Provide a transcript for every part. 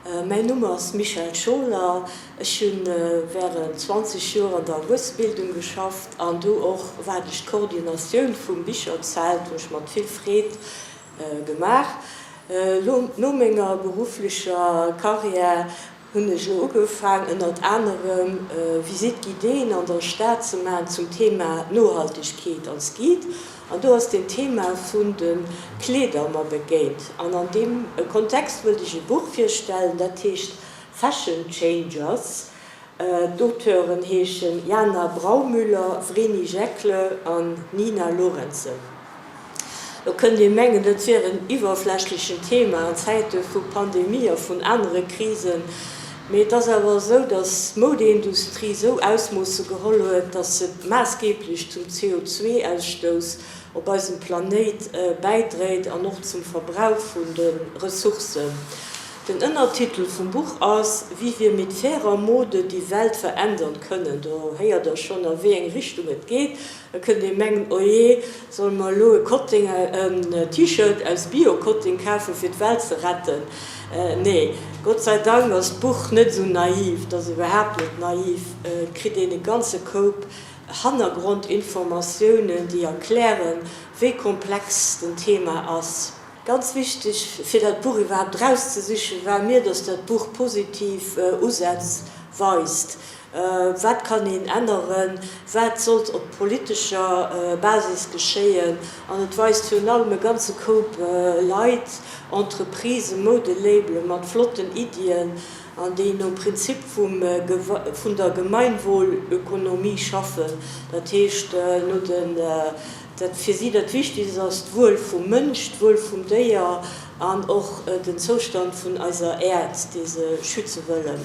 Mäin Numm ass Michèle Scholer. Ech hu wärend 20 Joer an der Erwuessenebildung geschafft an do och war ech d'Coordinatioun vum Bicherzelt, hunn ech mat vill Freed gemaach. No menger berufflecher Carrière hunn ech elo ugefaang ënnert anerem Visite guidéeën an der Stad ze maachen zum Thema Nohaltegkeet als Guide. An do ass den Thema vun de Kleeder mer begéint. An an deem Kontext wëllt ech e Buch virstellen, dat heescht Fashion Changers. D'Auteuren heeschen Jana Braumüller, Vreni Jäckle an Nina Lorenzen. Lo kënnt ee mengen, dat wier en iwwerflächlechen Thema an Zäite vu Pandemie a vun anere Krisen. Mee et ass awer esou, datt d'Moudeindustrie esou Ausmoosse geholl huet, datt se maassgeeblech zum CO2-Ausstouss op eisem Planéit bäidréit an och zum Verbrauch vun de Ressourcen. Den Ënnertitel vum Buch ass Wie wir mit fairer Mode die Welt verändern können. Do héiert der schonn, a wéi eng Richtung et geet. Da kënnt ee mengen, Ojee, solle mer elo e Kotting, en T-Shirt aus Bio-Kotting kafen, fir d'Welt ze retten? Nee, Gott sei Dank ass d'Buch net esou naiv, et ass iwwerhaapt net naiv. Et kritt een e ganze Koup Hannergrondinformatiounen, déi erklären, wéi komplex den Thema ass. Ganz wichteg, fir dat Buch iwwerhaapt erauszesichen, war mir, dass dat Buch positiv Usätz weist. Wat kann een änneren? Wat sollt op politescher Basis geschéien? An et weist virun allem e ganze Koup Leit, Entreprisen, Moudelabele mat flotten Iddien an déi nom Prinzip vum vun der Gemeinwohlökonomie schaffen. Dat heescht no den, dat fir si dat Wichtigst ass d'Wuel vum Mënsch, d'Wuel vum Déier an och den Zoustand vun eiser Äerd, dee se schütze wëllen.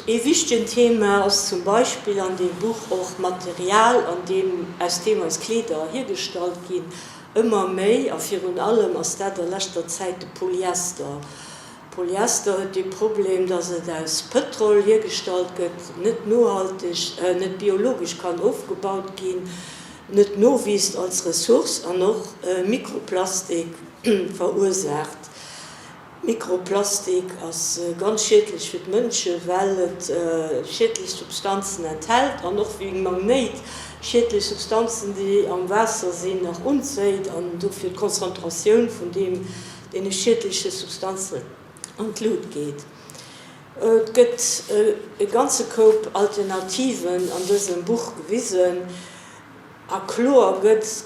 Ee wichtegen Thema ass zum Beispill an deem Buch och d'Material, an deem, aus deem eis Kleeder hiergestallt ginn. Ëmmer méi, a virun allem ass dat a leschter Zäit de Polyester. Polyester huet dee Problem, dass et aus Pëtrol hiergestallt gëtt, net nohalteg, net biologesch kann ofgebaut ginn, net nowiisst als Ressource an och Mikroplastik verursaacht. Mikroplastik ass ganz schiedlech fir d'Mënsche well et schiedlech Substanzen enthält an och wéi Magnéit schiedlech Substanzen déi am Waasser sinn nach unzéit an dofir d'Konzentratioun vun deem deene schiedleche Substanzen an d'Lut geet. Et gëtt e ganze Koup Alternativen an dësem Buch gewisen a kloer gëtt,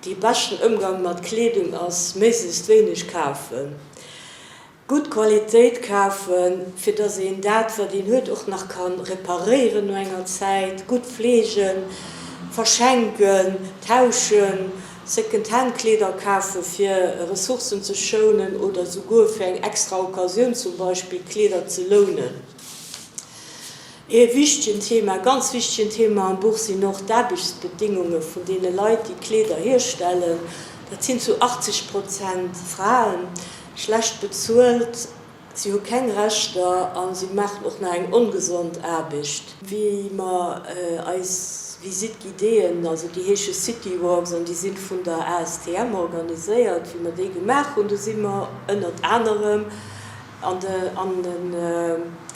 Dee beschten Ëmgang mat Kleedung ass, méiglechst wéineg kafen. Gutt Qualitéit kafen, fir dass een dat, wat een huet, och nach ka reparéieren no enger Zäit. Gutt fleegen, verschenken, tauschen, Second-Hand-Kleeder kafen, fir Ressourcen ze schounen oder souguer fir eng extra Occasioun zum Beispill Kleeder ze lounen. Ee wichtegen Thema, ganz wichtegen Thema am Buch sinn och d'Aarbechtsbedingunge vun deene Leit, déi Kleeder hierstellen. Dat sinn zu 80 Prozent Fraen, schlecht bezuelt, si hu keng Rechter a si maachen och nach eng ongesond Aarbecht. Wéi mer eis Visite guidéeën, also déi heesche City Walks an déi si vun der ASTM organiséiert, wéi mer déi gemaach hunn, do si mer ënnert anerem an de an den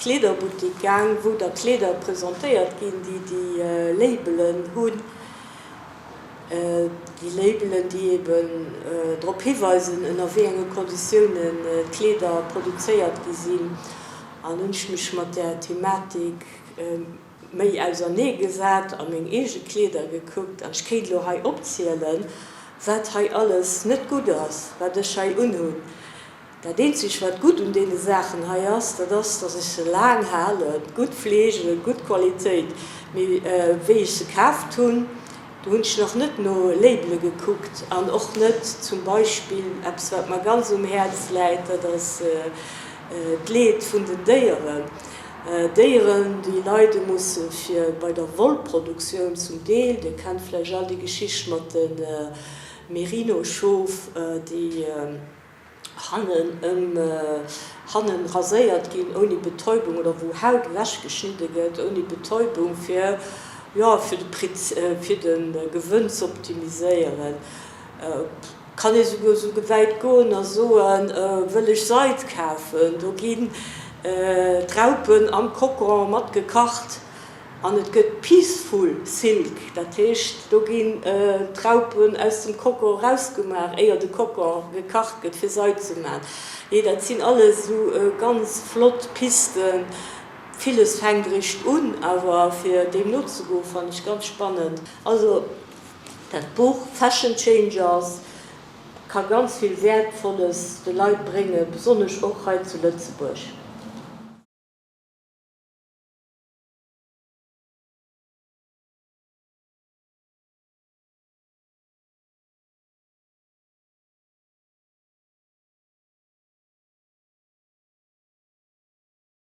Kleederbuttik gaang, wou da Kleeder presentéiert ginn, déi déi Labelen hunn, déi Labelen, déi eben drop hiweisen, ënner wéi enge Konditiounen d'Kleeder produzéiert gi sinn. An hunn ech mech mat där Thematik méi ausernee gesat a meng eege Kleeder gekuckt. An ech kéint elo hei opzielen, wat hei alles net gutt ass, wat ech hei unhunn. Dat eenzegt wat gutt un deene Saachen hei ass, dat ass, dass ech se laang halen, gutt fleegen, gutt Qualitéit. Mee wéi ech se kaaft hunn, do hunn ech nach net no Labele gekuckt an och net zum Beispill eppes wat mer ganz um Häerz läit, dat ass d'Leed vun den Déieren. Déieren déi leide musse fir bei der Wollproduktioun zum Deel. Dir kennt vläicht all déi Geschicht mat de Merino-Schof, déi hannen ëm hannen raséiert ginn ouni Betäubung oder wou Haut ewech geschnidde gëtt ouni Betäubung fir, jo, fir de Priz, fir de Gewënn z'optimiséieren. Kann ee souguer esou gewäit goen a soen, wëll ech Seid kafen, do ginn d'Raupen am Kokon mat gekacht an et gëtt Peaceful Silk, dat heescht do ginn d'Raupen aus dem Kokon erausgemaach, éier de Kokon gekacht gëtt fir Seid ze maachen. Nee, dat sinn alles esou ganz flott Pisten. Villes fänkt eréischt un, awer fir deem nozegoen, fannen ech ganz spannend. Also Dat Buch Fashion Changers ka ganz vill Wäertvolles de Leit bréngen, besonnesch och hei zu Lëtzebuerg.